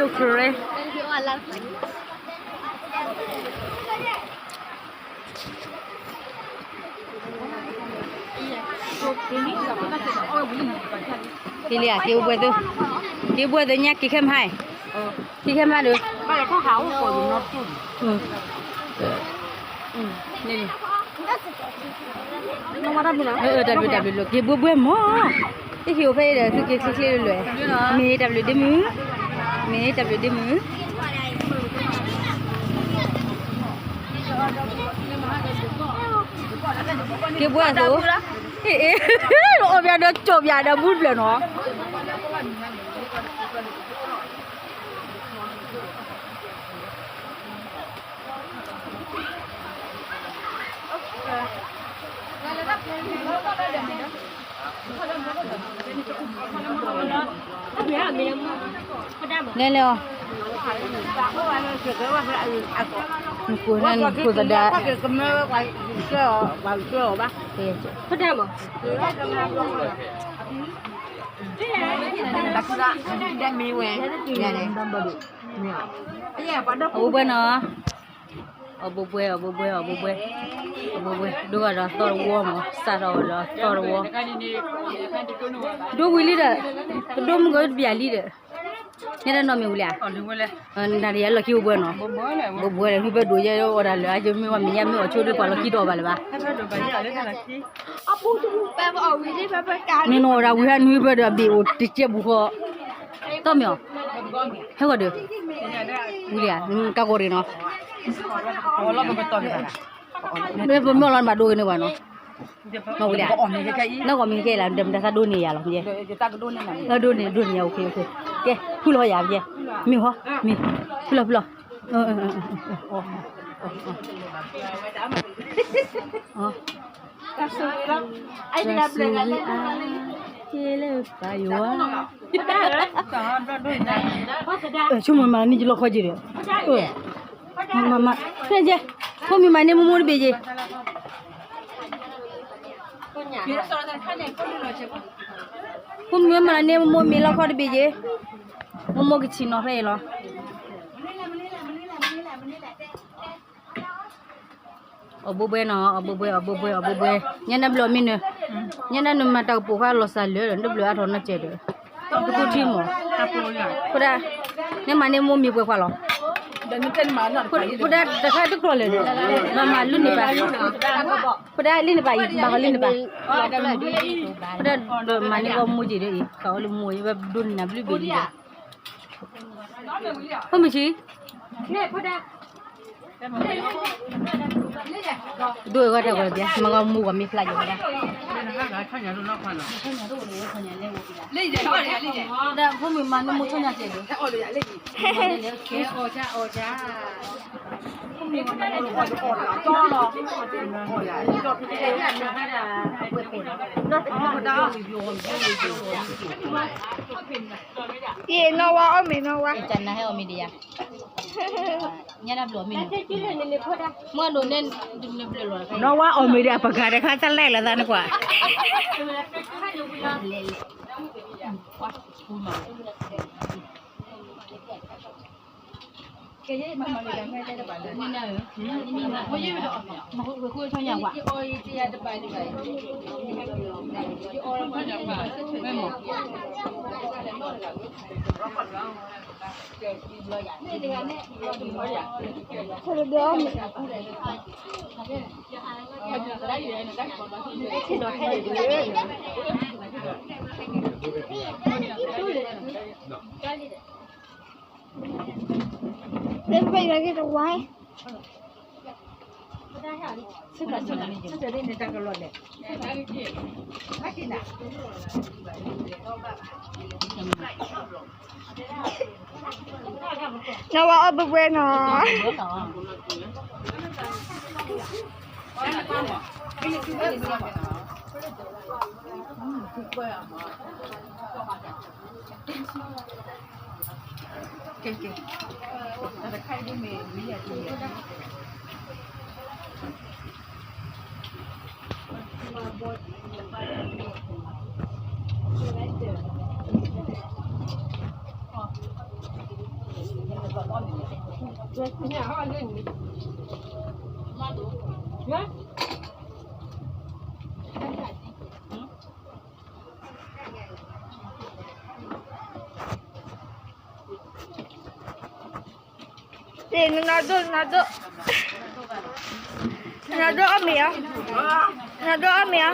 Ukraine. က့ၤလံဧါ, က့ၤအိၣ်ဘှဲၣ်သု, က့ၤဘှဲၣ်သုညါ က့ၤခဲမဟါ, က့ၤခဲမဟါဒီး, တၢ်ဘျုးတၢ်ဘျုးလီၤ, က့ၤဘှဲၣ်ဘှဲၣ်မး, တဟံၣ်အိၣ်ဖဲအံၤဒီး သုက့ၤချ့ချ့လွဲၢ်, မ့ၢ်တၢ်ဘျုးဒ့မုၣ်, မ့ၢ်တၢ်ဘျုးဒ့မုၣ် က့ၤဘှဲၣ်အသိး, အ့ၣ်, အီၣ်ပၠးဒီးကၠီၣ်ပၠးဒီးဘူးတဖျၢၣ်နီၤ. လဲၤလဲၤအီၤ, နကိးနကိးသဒါ, အဝဲဘှဲၣ်နီၤ, အီၣ်ဘှဲၣ်ဘှဲၣ် အီၣ်ဘှဲၣ်ဘှဲၣ် အီၣ်ဘှဲၣ်ဘှဲၣ် အီၣ်ဘှဲၣ်ဘှဲၣ် ဒိၣ်ဂၤဒီးသီၣ်တဝီမး စးထီၣ်ဒီးသီၣ်တဝီ, ဒိၣ်ဝံၤလံဒီး, ကဒိၣ်မုၢ်ကီၤတပျၢ်လံဒီး, ညါတၢ်နီတမံၤဝံၤလံဧါ, နတၢ်တယၤလီၢ်ခံအိၣ်ဘှဲၣ်နီၤ, ဘှဲၣ်ဘှဲၣ်ဒီး ဟံၣ်ဘၢၣ်ဒိၣ်ယဲအီၣ်တၢ်လၢအယမ့ၢ်ဝဲမ့ၢ်ညါမ့ၢ်အီၣ်ဆိဒ်ပှၤလီၢ်ခံတအိၣ်ဘၣ်လၢၤဘၣ် မ့ၢ်နီၢ်ဝဲဒၣ်ဝံၤဟဲနွံဘၢၣ်ဒီးအဘ့ၣ်အိၣ်တကဲပူၤဃီ, သီၣ်မ့ၢ်အီၤ, ဟဲဂီၤဒီး, ဝံၤလံဧါ, ကါကီၢ်ရ့ၣ်နီၤ, ပမ့ၢ်အီၣ်လီၤနဘၣ်ဒိကနၣ်ဝဲနီၤ, နီၢ်ဝံၤလံဧါ, နီၢ်ကီၢ်မ့ၢ်ကဲလၢ ဒီးမတၤသးဒိန့ၢ်ယၤလီၤ, ဒိန့ၢ် ဒိန့ၢ်ယၤ, ကဲ, ဖုလီၤယၤ, မ့ၢ်ဟီ, မ့ၢ်, ဖုလီၤ ဖုလီၤ ကဲလၢပယွၤ, ဆိကမိၣ်မၤန့ၢ်ယလီၢ်ခီက့ၤဒီး, မၤမၤ, ဖဲကဲ, ဖိမုၣ်မၤန့ၢ်မိၢ်မိၢ်တဘ့ၣ်က့ၤ, ဖိမုၣ်မၤန့ၢ်မိၢ်မိၢ်မ့ၤလီၢ်ခီတဘ့ၣ်က့ၤ, မိၢ်မိၢ်ကဆံၣ်နီၤဖဲအံၤလီၤ. အီၣ်ဘှဲၣ်ဘှဲၣ်နီၤ, အီၣ်ဘှဲၣ်ဘှဲၣ် အီၣ်ဘှဲၣ်ဘှဲၣ် အီၣ်ဘှဲၣ်ဘှဲၣ်, ညါနဘျီမ့ၢ်နၢၤ, ညါနနမၤတၢ်ကပိာ်ခွါလီၤစၢ်လၢာ်ဒီး နဘျီအါထီၣ်နီတစဲးဒီး, တကူထံမီၢ်, ဖိဒၣ်, နမၤန့ၢ်မိၢ်မ့ၤပှဲၤခွါလီၤ, ဖိဒၣ်တခါတကျီၢ်လဲၣ်ဒီး, မၤမၤလၢန့ၣ်ပၢ်, ဖိဒၣ်လၢန့ၣ်ပၢ်အံၤ ဘၣ်ဂီၤလၢန့ၣ်ပၢ်, ဖိဒၣ်ဒီးမၤန့ၢ်ဂီၢ်မိၢ်က့ၤဒီးအံၤ ဃာ်အီၤလၢမိၢ်အံၤဝဲဒိးန့ၢ်နၤဘျုးဘ့ၣ်လံဒီး, ဖိမုၣ်ဆံး ဒိၣ်အဂီၢ်တၢ်ဂီၤပျါ မၤဂီၢ်မူဂီၢ်မ့ၢ်ဖျါယိာ်ဝဲဒၣ်, ဒီးဖိမုၣ်မၤန့ၢ်မိၢ်ဆီညါကဲးဒီး, ယဲၢ်နီၢ်ဝါအီၣ်မ့ၤနီၢ်ဝါ, ညါတၢ်ဘျီမ့ၢ်, မ့ၢ်ဒိးန့ၢ်, နီၢ်ဝါအီၣ်မ့ၤဒီးအပှၤဂၤတခါ တၢ်လဲၣ်လီၤသးန့ၣ်ကွၢ်, လဲၤလဲၤ, Everybody gonna get a wine. Nova ɔ́ bwebwe nɔ. နနီၢ်ဒိၣ် နနီၢ်ဒိၣ်, နနီၢ်ဒိၣ်အီၣ်မ့ၤဧါ, နနီၢ်ဒိၣ်အီၣ်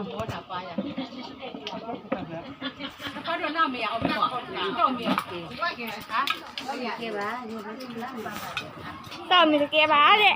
မ့ၤဧါ. တၢ်မ့ၢ်တကဲဘၣ်လဲၣ်.